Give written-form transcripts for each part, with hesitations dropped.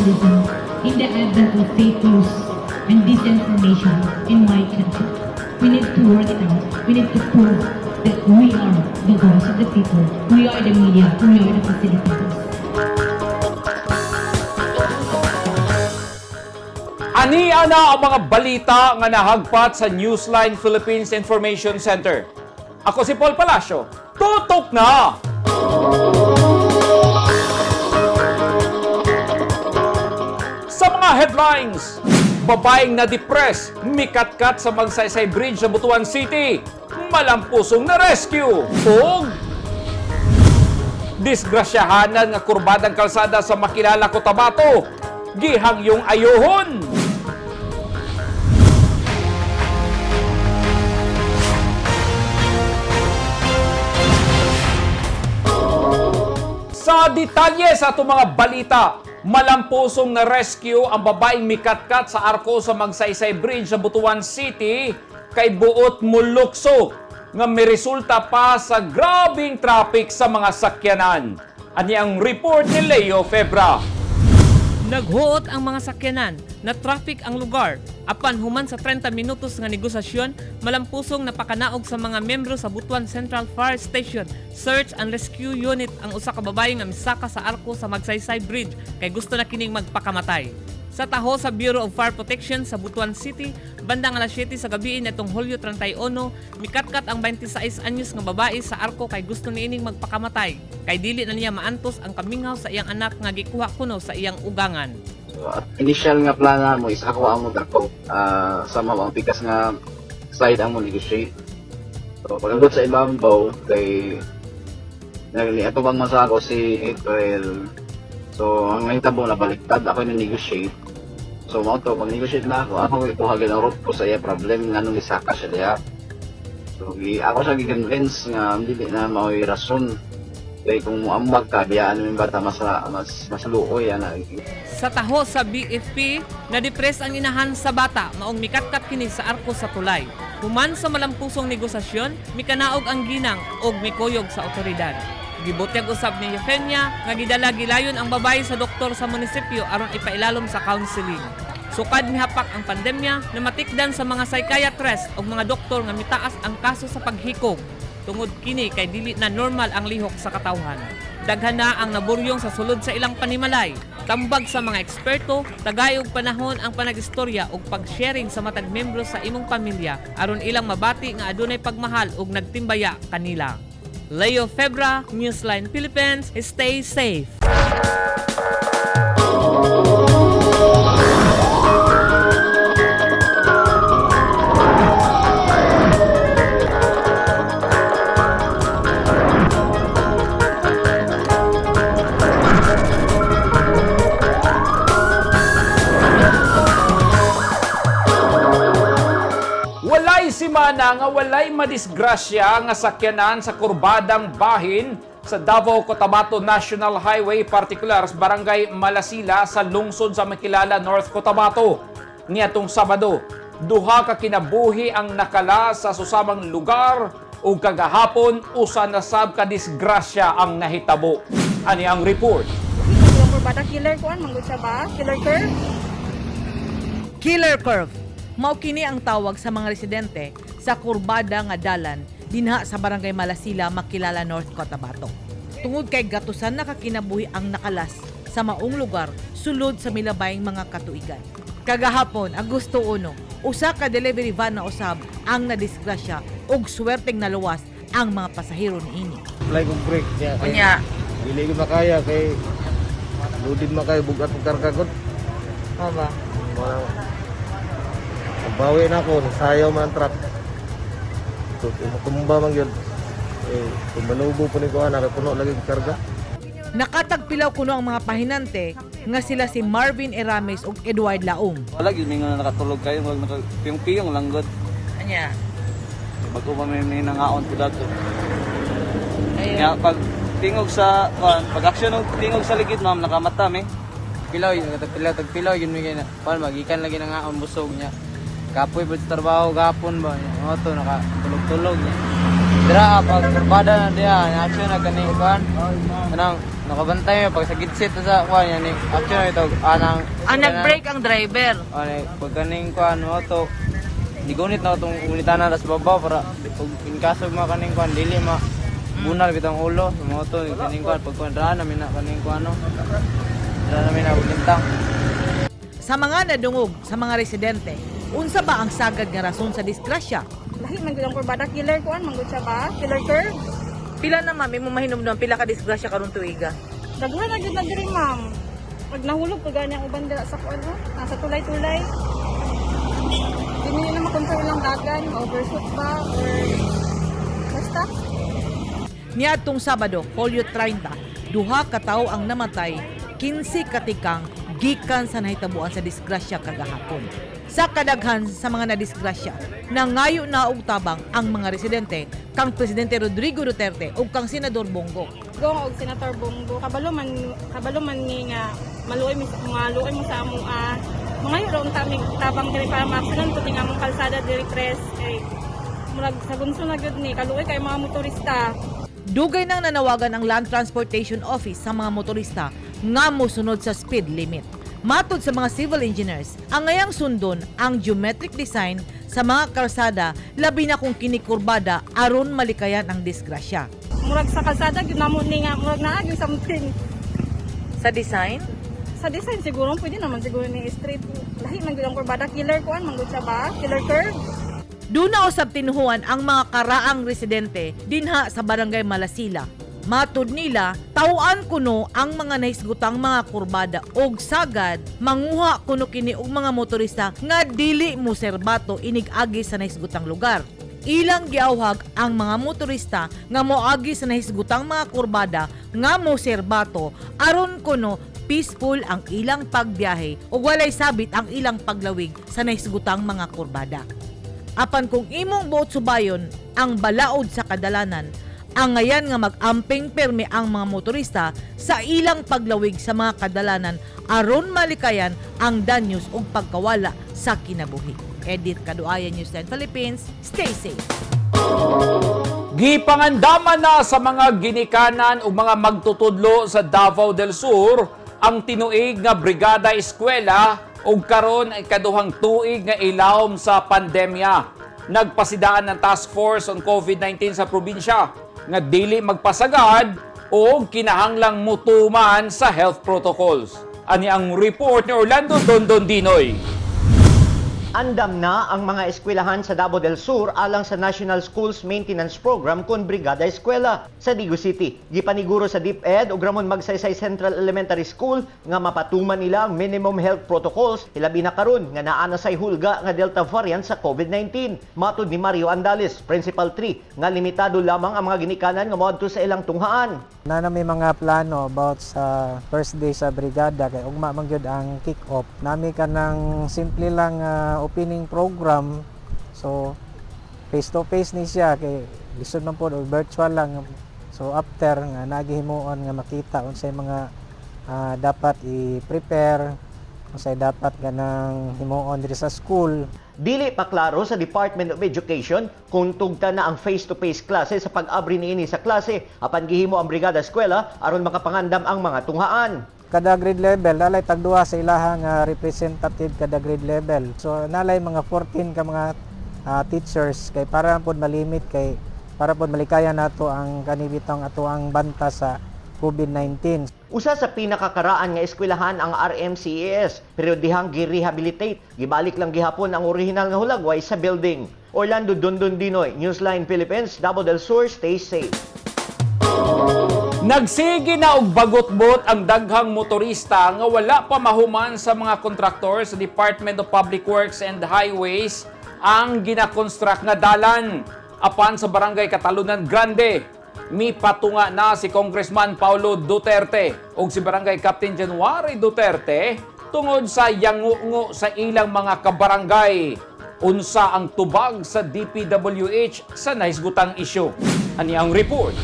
journalism in the advent of fake news and disinformation in my country. We need to work it out. We need to prove that we are the voice of the people. We are the media. We are the facilitators. Ani ana ang mga balita nga nahagpat sa Newsline Philippines Information Center. Ako si Paul Palacio. Tutok na! Sa mga headlines, babaeng na-depress, mikatkat sa Magsaysay Bridge sa Butuan City, malampusong na rescue, ug disgrasyahanan nga kurbadang kalsada sa Makilala, Cotabato, gihangyong ayuhon. Sa detalye sa atong mga balita, malampusong na rescue ang babaeng mikatkat sa arko sa Magsaysay Bridge sa Butuan City kay buot mulukso nga miresulta pa sa grabing traffic sa mga sakyanan. Ani ang report ni Leo Febra. Naghuot ang mga sakyanan na traffic ang lugar. Apan human sa 30 minutos nga negosasyon, malampusong napakanaog sa mga membro sa Butuan Central Fire Station Search and Rescue Unit ang usa ka babae nga misaka sa arko sa Magsaysay Bridge kay gusto na kining magpakamatay. Sa taho sa Bureau of Fire Protection sa Butuan City, bandang alas 7 sa gabi nitong Hulyo 31, mikatkat ang 26 anyos nga babae sa arko kay gusto niining magpakamatay. Kay dili na niya maantos ang kaminghaw sa iyang anak nga gikuha kuno sa iyang ugangan. So, at initial nga plana mo is ako ang mo sa mga pikas nga side ang mo negotiate. So, pag sa ibabaw kay nagli ato bang masako si April. So, ang nahitabo na baliktad ako na negotiate. So, mao to pag negotiate na ako, ako ikuha gyud ang root ko sa iya problem nganong nisaka siya diha. So, ako siya gi-convince nga dili na mao'y rason. Kay kung muambag ka, biyaan mo yung bata mas mas mas luoy ana. Sa taho sa BFP, na-depress ang inahan sa bata maong mikatkat kini sa arko sa tulay. Human sa malampusong negosasyon, mikanaog ang ginang og mikuyog sa otoridad. Gibutyag usab ni Eufemia nga gidala gilayon ang babae sa doktor sa munisipyo aron ipailalom sa counseling. Sukad mihapak ang pandemya, namatikdan sa mga psychiatrist ug mga doktor nga mitaas ang kaso sa paghikog. Tungod kini kay dili na normal ang lihok sa katawhan. Daghan na ang naburyong sa sulod sa ilang panimalay. Tambag sa mga eksperto, tagay og panahon ang panagistorya ug pag-sharing sa matag membro sa imong pamilya aron ilang mabati nga adunay pagmahal ug nagtimbaya kanila. Leo Febra, Newsline Philippines, stay safe. Walay simana nga walay madisgrasya nga sakyanan sa kurbadang bahin sa Davao Cotabato National Highway, partikular sa Barangay Malasila sa lungsod sa Makilala, North Cotabato. Niadtong Sabado, duha ka kinabuhi ang nakala sa susamang lugar ug kagahapon usa na sab ka disgrasya ang nahitabo. Ani ang report. Yung kurbada killer kuan manggod siya ba? Killer curve? Killer curve. Mao kini ang tawag sa mga residente sa kurbada nga dalan dinha sa Barangay Malasila, Makilala, North Cotabato. Tungod kay gatusan na kakinabuhi ang nakalas sa maong lugar sulod sa milabayng mga katuigan. Kagahapon, Agosto 1, usa ka delivery van na usab ang nadisgrasya ug swerteng naluwas ang mga pasahero niini. Apply kong brake niya. Kay, Unya. Dili ko makaya kay loaded man kayo bugat og karga gud. ba? Mga Bawi na ako, nasayaw man ang truck. So, tumba man yun. Eh, tumalubo po ni ko ana, kay puno lagi og karga. Nakatagpilaw kuno ang mga pahinante nga sila si Marvin Erames ug Edward Laum. Wala gyud may nga nakatulog kayo, wag naka piyong-piyong lang gud. Anya. Bago pa may nangaon po dato. Nga pag tingog sa kuan, pag action og tingog sa ligid ma'am nakamata mi. Pilaw, yun, tagpilaw, tagpilaw, yun may na, paano, magikan lagi na nga ang busog niya. Kapoy ba sa trabaho, gapon ba, niya. Oto, nakatulog-tulog niya. Dira, pag kurbada na diya, na-action na kani, kuan, anang, Nakabantay mo pag sa gitsit sa kuan yan ni action na ito anang Ang nag-brake ang driver. Ano pag kaning kuan mo to gigunit na itong unitanan tas babaw para pag in kaso mga kaning kuan dili ma bunal bitang ulo so mo to kaning kuan pag kuan ra namin na kaning kuan no ra namin na ulintang. Sa mga nadungog sa mga residente, unsa ba ang sagad nga rason sa disgrasya? Lahi man gud ang kurbada, killer kuan man gud siya ba? Killer curve. Pila na ma'am, imo mahinumdum pila ka disgrasya karon tuiga? Daghan na gyud na diri, ma'am. Pag nahulog pa gani ang uban dira sa kuan oh, nasa tulay-tulay. Di niyo na makontrol ang dagan, overshoot ba or basta. Niadtong Sabado, Hulyo 30, duha ka tawo ang namatay, 15 katikang gikan sa nahitabuan sa disgrasya kagahapon. Sa kadaghan sa mga nadisgrasya, nangayo na og tabang ang mga residente kang Presidente Rodrigo Duterte ug kang Senador Bong Go. Gong og Senator Bong Go, kabalo man ni nga maluoy mo sa among mga ra unta mig tabang diri para maaksunan pud ning among kalsada diri, pres, kay murag sa gunso na gyud ni, kaluoy kay mga motorista. Dugay nang nanawagan ang Land Transportation Office sa mga motorista nga mosunod sa speed limit. Matod sa mga civil engineers, ang ngayang sundon ang geometric design sa mga kalsada, labi na kung kinikurbada, aron malikayan ang disgrasya. Murag sa kalsada gyud namo ni nga murag naa gyud something. Sa design? Sa design siguro, pwede naman siguro ni street. Lahi man gyud ang kurbada, killer kuan man gud siya ba? Killer curve. Doon na usab tinuhuan ang mga karaang residente dinha sa Barangay Malasila. Matud nila, tawaan kuno ang mga nahisgutang mga kurbada og sagad manguha kuno kini og mga motorista nga dili mo serbato inig-agi sa nahisgutang lugar. Ilang giawhag ang mga motorista nga moagi sa nahisgutang mga kurbada nga mo serbato aron kuno peaceful ang ilang pagbiyahe ug walay sabit ang ilang paglawig sa nahisgutang mga kurbada. Apan kung imong buot subayon ang balaod sa kadalanan, angayan nga mag-amping permi ang mga motorista sa ilang paglawig sa mga kadalanan aron malikayan ang danyos ug pagkawala sa kinabuhi. Edith Kaduayan, News 10 Philippines. Stay safe. Gipangandaman na sa mga ginikanan ug mga magtutudlo sa Davao del Sur ang tinuig nga Brigada Eskwela ug karon ay kaduhang tuig nga ilawom sa pandemya. Nagpasidaan ng Task Force on COVID-19 sa probinsya nga dili magpasagad o kinahanglang mutuman sa health protocols. Ani ang report ni Orlando Dondon Dinoy. Andam na ang mga eskwelahan sa Davao del Sur alang sa National Schools Maintenance Program kon Brigada Eskwela sa Digos City. Gipaniguro sa DepEd ug Ramon Magsaysay Central Elementary School nga mapatuman nila ang minimum health protocols, hilabi na karon nga naa na say hulga nga Delta variant sa COVID-19. Matud ni Mario Andales, Principal 3, nga limitado lamang ang mga ginikanan nga moadto sa ilang tunghaan. Na may mga plano about sa first day sa brigada kay ugma man gyud ang kick off. Nami kanang simple lang opening program. So face to face ni siya kay lisod man pod or virtual lang. So after nga nagihimuon nga makita unsay mga dapat i-prepare, unsay dapat ganang himuon diri sa school. Dili pa klaro sa Department of Education kung tugta na ang face-to-face klase sa pag-abri niini sa klase apan gihimo ang Brigada Eskwela aron makapangandam ang mga tunghaan. Kada grade level nalay tagduha sa ilaha nga representative kada grade level, so nalay mga 14 ka mga teachers kay para pod malimit, kay para pod malikayan nato ang kanibitong ato ang banta sa COVID-19. Usa sa pinakakaraan nga eskwelahan ang RMCES, pero dihang gi-rehabilitate. Gibalik lang gihapon ang orihinal nga hulagway sa building. Orlando Dondon Dinoy, Newsline Philippines, Davao del Sur, stay safe. Nagsige na og bagotbot ang daghang motorista nga wala pa mahuman sa mga kontraktor sa Department of Public Works and Highways ang ginakonstruct nga dalan apan sa Barangay Catalunan Grande. Mipatunga na si Congressman Paulo Duterte ug si Barangay Captain January Duterte tungod sa yangungo sa ilang mga kabarangay. Unsa ang tubag sa DPWH sa nahisgutang isyu? Ani ang report.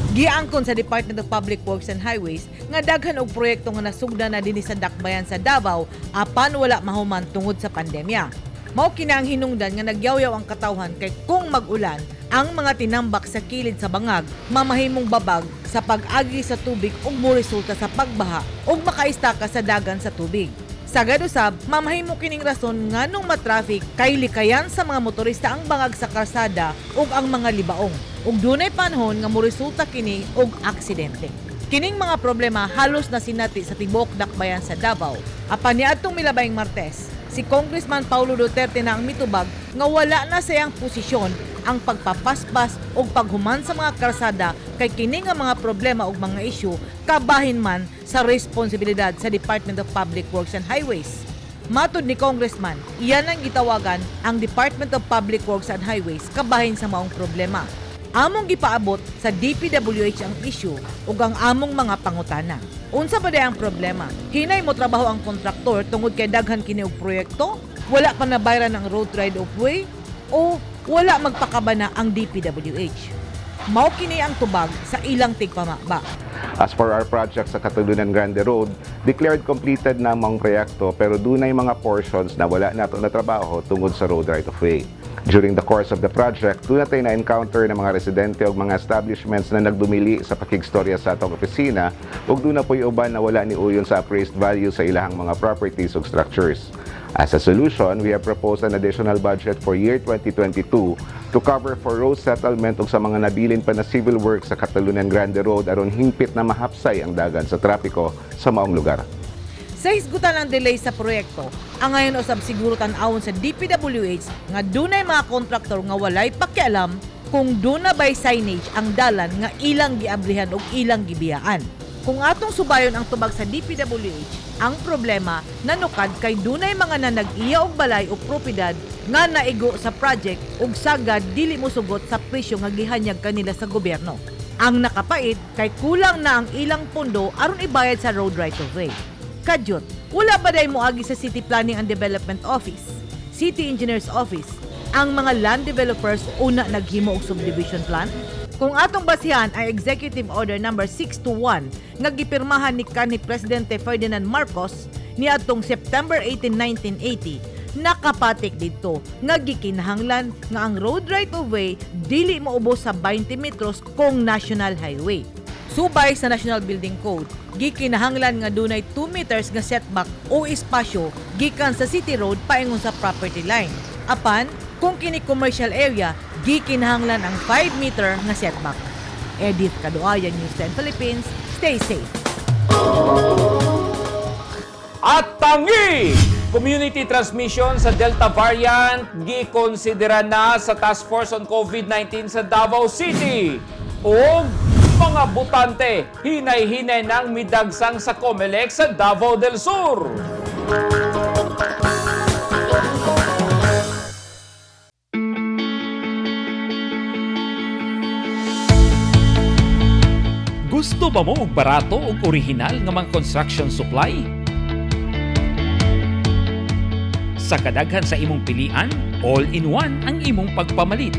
Giangkon sa Department of Public Works and Highways nga daghan og proyekto nga nasugdan na dinhi sa dakbayan sa Davao apan wala mahuman tungod sa pandemya. Mao kini ang hinungdan nga nagyawyaw ang katawhan kay kung mag-ulan, Ang mga tinambak sa kilid sa bangag mamahimong babag sa pag-agi sa tubig ug moresulta sa pagbaha ug makaistaka sa dagan sa tubig. Sagad usab, mamahimo kining rason nganong matraffic kay likayan sa mga motorista ang bangag sa kalsada ug ang mga libaong. Ug dunay panahon nga moresulta kini og aksidente. Kining mga problema halos na sinati sa tibuok dakbayan sa Davao. Apan niadtong milabayng Martes, si Congressman Paulo Duterte na ang mitubag nga wala na sayang posisyon ang pagpapaspas o paghuman sa mga kalsada kay kini nga mga problema ug mga isyu kabahin man sa responsibilidad sa Department of Public Works and Highways. Matod ni Congressman, iyan ang gitawagan ang Department of Public Works and Highways kabahin sa maong problema. Among gipaabot sa DPWH ang issue ug ang among mga pangutana. Unsa ba day ang problema? Hinay mo trabaho ang kontraktor tungod kay daghan kini og proyekto? Wala pa nabayran ang road right of way? O wala magpakabana ang DPWH? Mao kini ang tubag sa ilang tigpamaba. As for our project sa Catalunan Grande Road, declared completed na ang proyekto pero dunay mga portions na wala nato na trabaho tungod sa road right of way. During the course of the project, duna tay na-encounter ng mga residente o mga establishments na nagdumili sa pakigstorya sa atong opisina ug duna po'y uban na wala ni uyon sa appraised value sa ilahang mga properties ug structures. As a solution, we have proposed an additional budget for year 2022 to cover for road settlement ug sa mga nabilin pa na civil works sa Catalunan Grande Road aron hingpit na mahapsay ang dagan sa trapiko sa maong lugar. Sa hisgutan ang delay sa proyekto, ang ngayon usab siguro tan-awon sa DPWH nga dunay mga kontraktor nga walay pakialam kung duna bay signage ang dalan nga ilang giabrihan ug ilang gibiyaan. Kung atong subayon ang tubag sa DPWH, ang problema nanukad kay dunay mga nanag-iya og balay o propiedad nga naigo sa project ug sagad dili mosugot sa presyo nga gihanyag kanila sa gobyerno. Ang nakapait kay kulang na ang ilang pondo aron ibayad sa road right of way. Kadyot, wala ba day moagi sa City Planning and Development Office, City Engineers Office, ang mga land developers una naghimo og subdivision plan? Kung atong basihan ang Executive Order number 621 nga gipirmahan ni kanhi Presidente Ferdinand Marcos niadtong September 18, 1980, nakapatik didto nga gikinahanglan nga ang road right of way dili moubos sa 20 metros kung national highway. Subay sa National Building Code, gikinahanglan nga dunay 2 meters nga setback o espasyo gikan sa city road paingon sa property line. Apan, kung kini commercial area, gikinahanglan ang 5 meter nga setback. Edith Kaduayan, News 10 Philippines. Stay safe. At tangi! Community transmission sa Delta variant gikonsidera na sa Task Force on COVID-19 sa Davao City. O mga butante, hinay-hinay nang midagsang sa COMELEC sa Davao del Sur. Gusto ba mo og barato ug orihinal nga mga construction supply? Sa kadaghan sa imong pilian, all-in-one ang imong pagpamalit.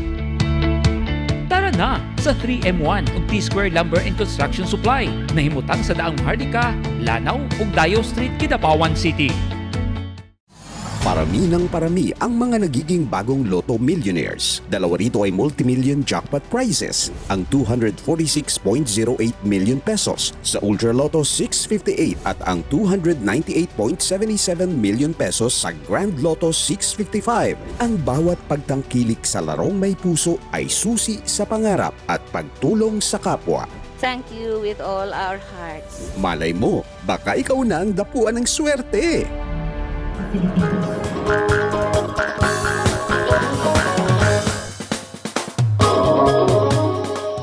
Tara na sa 3M1 ug T-Square Lumber and Construction Supply na himutang sa Daang Maharlika, Lanao ug Dayo Street, Kidapawan City. Parami ng parami ang mga nagiging bagong Lotto millionaires. Dalawa rito ay multi-million jackpot prizes, ang 246.08 million pesos sa Ultra Lotto 658 at ang 298.77 million pesos sa Grand Lotto 655. Ang bawat pagtangkilik sa larong may puso ay susi sa pangarap at pagtulong sa kapwa. Thank you with all our hearts. Malay mo, baka ikaw na ang dapuan ng swerte. Filipinos.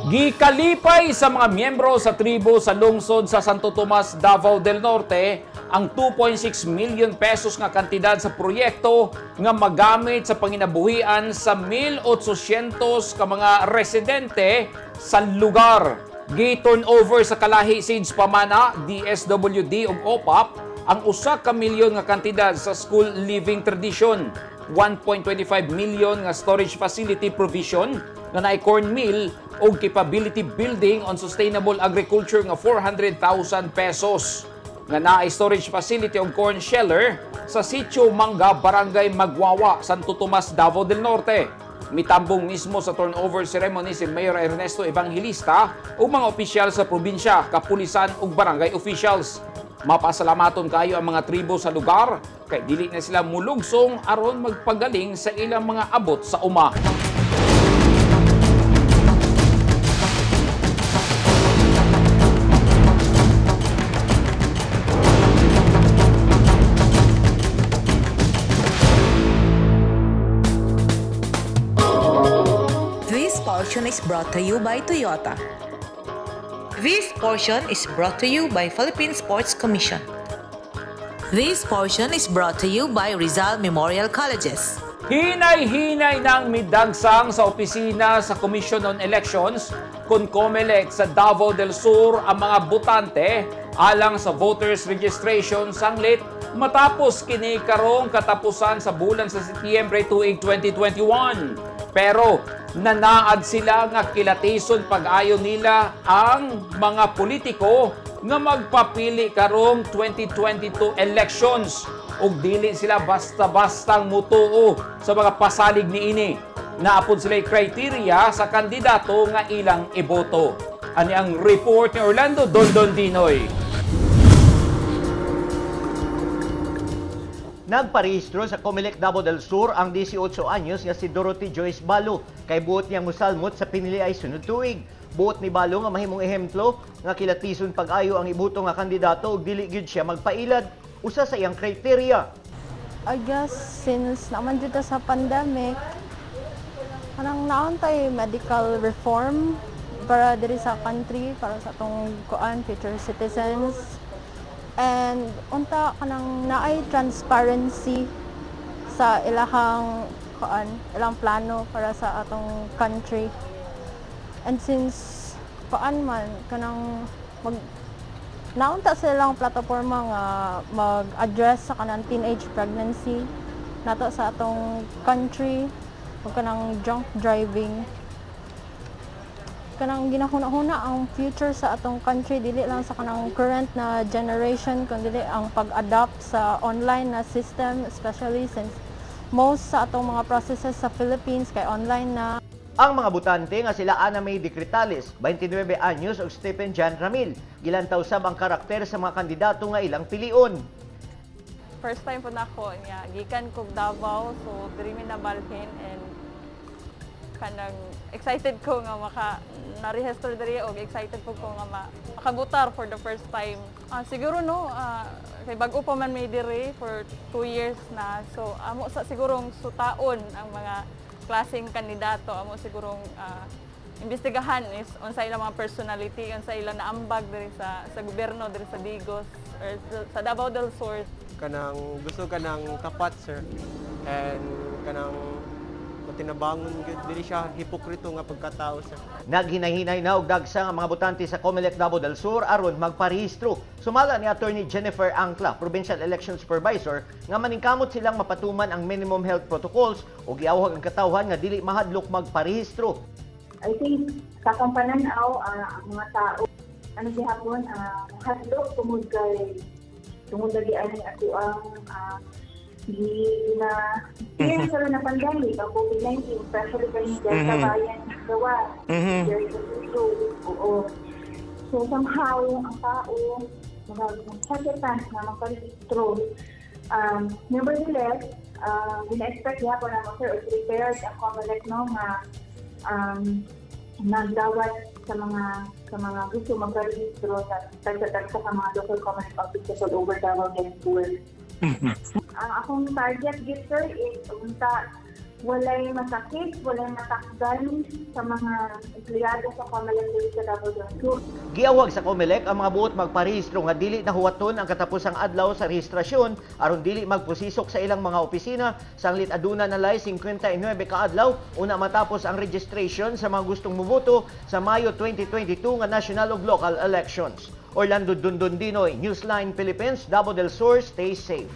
Gikalipay sa mga miyembro sa tribo sa lungsod sa Santo Tomas, Davao del Norte ang 2.6 million pesos nga kantidad sa proyekto nga magamit sa panginabuhian sa 1,800 ka mga residente sa lugar. Gi-turn over sa Kalahi Seeds Pamana, DSWD ug OPAP ang 1 ka milyon nga kantidad sa school living tradition, 1.25 million nga storage facility provision nga naay corn mill ug capability building on sustainable agriculture nga 400,000 pesos nga naay storage facility og corn sheller sa Sitio Mangga, Barangay Magwawa, Santo Tomas, Davao del Norte. Mitambong mismo sa turnover ceremony si Mayor Ernesto Evangelista ug mga opisyal sa probinsya, kapulisan ug barangay officials. Mapasalamaton kayo ang mga tribo sa lugar kay dili na sila mulugsong aron magpagaling sa ilang mga abot sa uma. This portion is brought to you by Toyota. This portion is brought to you by Philippine Sports Commission. This portion is brought to you by Rizal Memorial Colleges. Hinay-hinay ng midagsang sa opisina sa Commission on Elections kung COMELEC sa Davao del Sur ang mga botante alang sa voters registration sanglit matapos kini karong katapusan sa bulan sa Setyembre tuig 2021. Pero nanaad sila nga kilatison pag-ayo nila ang mga politiko nga magpapili karong 2022 elections ug dili sila basta-bastang mutuo sa mga pasalig niini. Naapod sila criteria sa kandidato nga ilang iboto. Ani ang report ni Orlando Dondon Dinoy. Nagparehistro sa Comelec Davao del Sur ang 18 anyos nga si Dorothy Joyce Balo kay buot niyang musalmot sa pinili ay sunod tuig. Buot ni Balo nga mahimong ehemplo nga kilatison pag-ayo ang ibuto nga kandidato ug dili gyud siya magpailad usa sa iyang criteria. I guess since naman dito sa pandemic, parang naon tay medical reform para diri sa country, para sa atong kuan future citizens. And unta kanang naay transparency sa ilahang kuan, ilang plano para sa atong country. And since kuan man kanang mag naunta silang plataporma nga mag-address sa kanang teenage pregnancy nato sa atong country ug kanang drunk driving, kanang ginahuna-huna ang future sa atong country, dili lang sa kanang current na generation kundi ang pag-adapt sa online na system, especially since most sa atong mga processes sa Philippines kay online na. Ang mga botante nga sila Ana May Decretales, 29 anyos, ug Stephen John Ramil, gilantaw sab ang karakter sa mga kandidato nga ilang pilion. First time po nako niya, gikan kog Davao, so diri mi nabalhin and kanang excited ko nga maka na-register diri og excited po ko nga makabutar for the first time. Siguro no, kay bag-o pa man may diri for 2 years na. So amo sa sigurong sutaon ang mga klaseng kandidato, amo sigurong imbestigahan is unsa ilang mga personality, unsa ilang naambag diri sa gobyerno diri sa Digos or sa Davao del Sur. Kanang gusto kanang tapat, sir, and kanang matinabangon gyud, dili siya hipokrito nga pagkatao, sir. Naghinay-hinay na og dagsa ang mga botante sa Comelec Davao del Sur aron magparehistro. Sumala ni Attorney Jennifer Angkla, Provincial Election Supervisor, nga maningkamot silang mapatuman ang minimum health protocols ug giawhag ang katawhan nga dili mahadlok magparehistro. I think sa akong pananaw, ang mga tao ano gihapon hadlok tungod kay tungod lagi ani ako ang gi na experience mm na pandemic ang COVID-19, especially kani Delta variant gawa Delta 2, oo. So somehow ang tao mga hesitant na magparehistro. Nevertheless, gina-expect gihapon na sir or prepared ang COMELEC no nga nagdawat sa mga gusto magparehistro sa tagsa-tagsa sa mga local COMELEC offices all over Davao del Sur. Ang akong target gyud, sir, is unta walay masakit, walay matakdan sa mga empleyado sa COMELEC diri sa Davao del Sur. Giawhag sa Comelec ang mga buot magparehistro nga dili na huwaton ang katapusang adlaw sa rehistrasyon aron dili magpusisok sa ilang mga opisina sanglit aduna nalay 59 ka adlaw una matapos ang registration sa mga gustong muboto sa Mayo 2022 nga national ug local elections. Orlando Dundon Dinoy, Newsline Philippines, Davao del Sur, stay safe.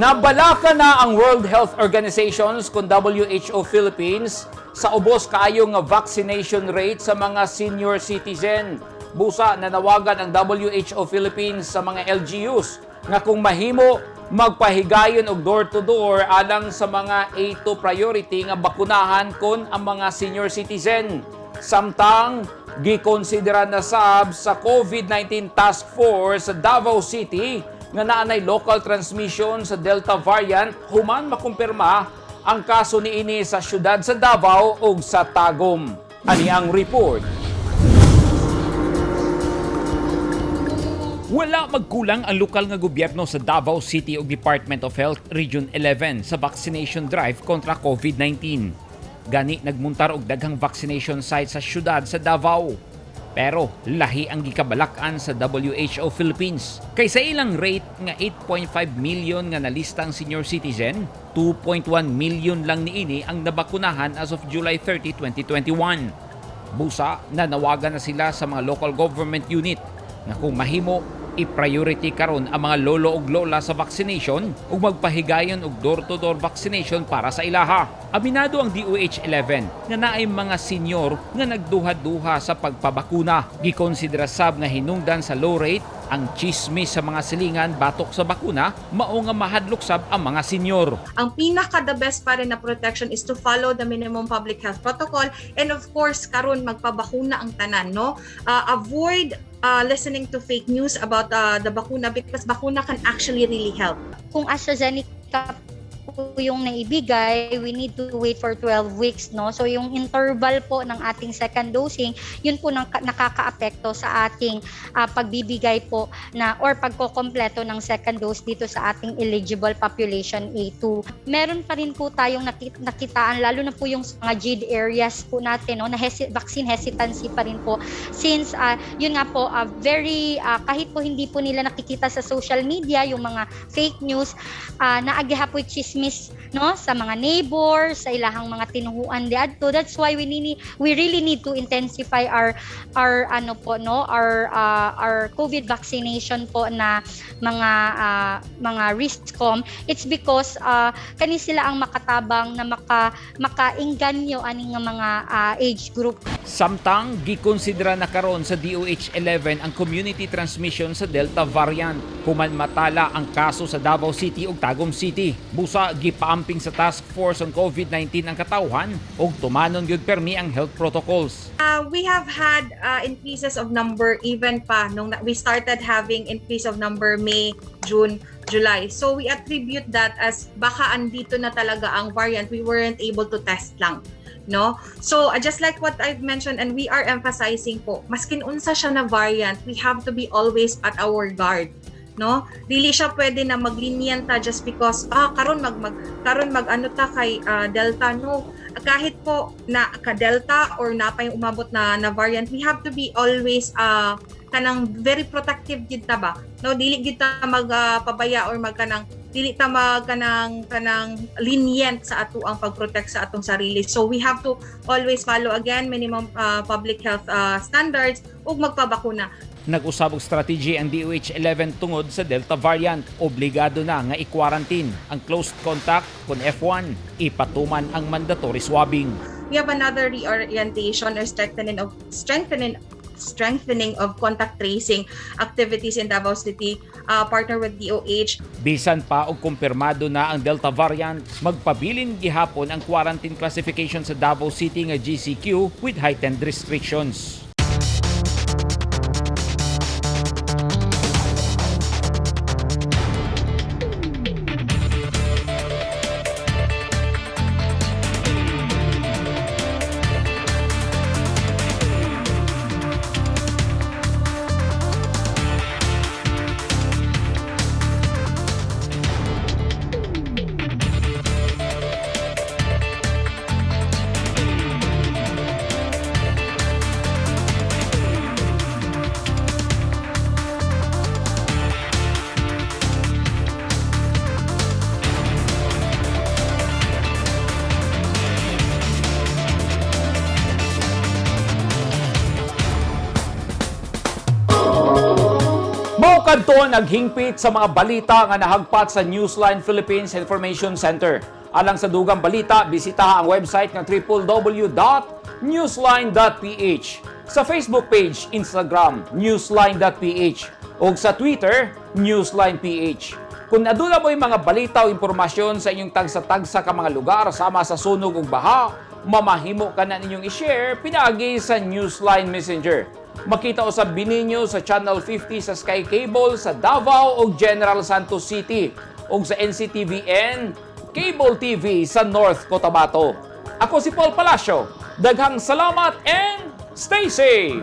Nabalaka na ang World Health Organizations kon WHO Philippines sa ubos kaayo nga vaccination rate sa mga senior citizen. Busa, nanawagan ang WHO Philippines sa mga LGUs nga kung mahimo magpahigayon og door to door alang sa mga A2 priority nga bakunahan kon ang mga senior citizen. Samtang gikonsidera na sab sa COVID-19 Task Force sa Davao City nga naanay local transmission sa Delta variant human makumpirma ang kaso niini sa syudad sa Davao ug sa Tagum. Ani ang report. Wala magkulang ang lokal nga gobyerno sa Davao City ug Department of Health Region 11 sa vaccination drive kontra COVID-19. Gani nagmuntar og daghang vaccination site sa syudad sa Davao. Pero lahi ang gikabalak-an sa WHO Philippines. Kay sa ilang rate nga 8.5 million nga nalistang senior citizen, 2.1 million lang niini ang nabakunahan as of July 30, 2021. Busa, nanawagan na sila sa mga local government unit nga kung mahimo i-priority karon ang mga lolo ug lola sa vaccination ug magpahigayon og door-to-door vaccination para sa ilaha. Aminado ang DOH 11 nga naay mga senior nga nagduha-duha sa pagpabakuna. Gikonsidera sab nga hinungdan sa low rate ang chismis sa mga silingan batok sa bakuna, mao nga mahadlok sab ang mga senior. Ang pinaka the best pa rin na protection is to follow the minimum public health protocol and, of course, karon magpabakuna ang tanan, no? Avoid listening to fake news about the bakuna because bakuna can actually really help. Kung AstraZeneca po yung naibigay, we need to wait for 12 weeks, no? So yung interval po ng ating second dosing, yun po nang nakakaapekto sa ating pagbibigay po na or pagkokompleto ng second dose dito sa ating eligible population A2. Meron pa rin po tayong nakitaan, lalo na po yung mga GID areas po natin, no, na vaccine hesitancy pa rin po since yun nga po, very kahit po hindi po nila nakikita sa social media yung mga fake news, naa gihapoy chismis, no, sa mga neighbors, sa ilahang mga tinuhuan diadto. That's why we really need to intensify our ano po, no, our COVID vaccination po na mga riskcom. It's because kani sila ang makatabang na makainganyo ani nga mga age group. Samtang gikonsidera na karon sa DOH 11 ang community transmission sa Delta variant human matala ang kaso sa Davao City ug Tagum City. Busa, gipaamping sa Task Force on COVID-19 ang katawhan ug tumanon gyud permi ang health protocols. We have had increases of number even pa nung we started having increase of number May, June, July. So we attribute that as baka andito na talaga ang variant. We weren't able to test lang. No? So just like what I've mentioned and we are emphasizing po, maskin unsa siya na variant, we have to be always at our guard, no? Dili siya pwede na mag-lenient ta just because karon mag karon mag ano ta kay Delta, no? Kahit po na ka Delta or na pa yung umabot na variant, we have to be always kanang very protective gid ta ba, no? Dili gid ta magpabaya or magkanang dili ta mag kanang lenient sa ato ang pag-protect sa atong sarili. So we have to always follow again minimum public health standards ug magpabakuna. Nag-usab og strategy ang DOH 11 tungod sa Delta variant. Obligado na nga i-quarantine ang close contact kung F1. Ipatuman ang mandatory swabbing. We have another reorientation or strengthening of contact tracing activities in Davao City, partner with DOH. Bisan pa og kumpirmado na ang Delta variant, magpabilin gihapon ang quarantine classification sa Davao City nga GCQ with heightened restrictions. Kadto naghingpit sa mga balita nga nahagpat sa Newsline Philippines Information Center. Alang sa dugang balita, bisita ang website nga www.newsline.ph. Sa Facebook page, Instagram, newsline.ph, ug sa Twitter, newsline.ph. Kung aduna mo'y mga balita o impormasyon sa inyong tagsa-tagsa ka mga lugar sama sa sunog ug baha, mamahimo ka na ninyong i-share pinaagi sa Newsline Messenger. Makita usab ninyo sa Channel 50 sa Sky Cable sa Davao ug General Santos City ug sa NCTVN Cable TV sa North Cotabato. Ako si Paul Palacio. Daghang salamat and stay safe!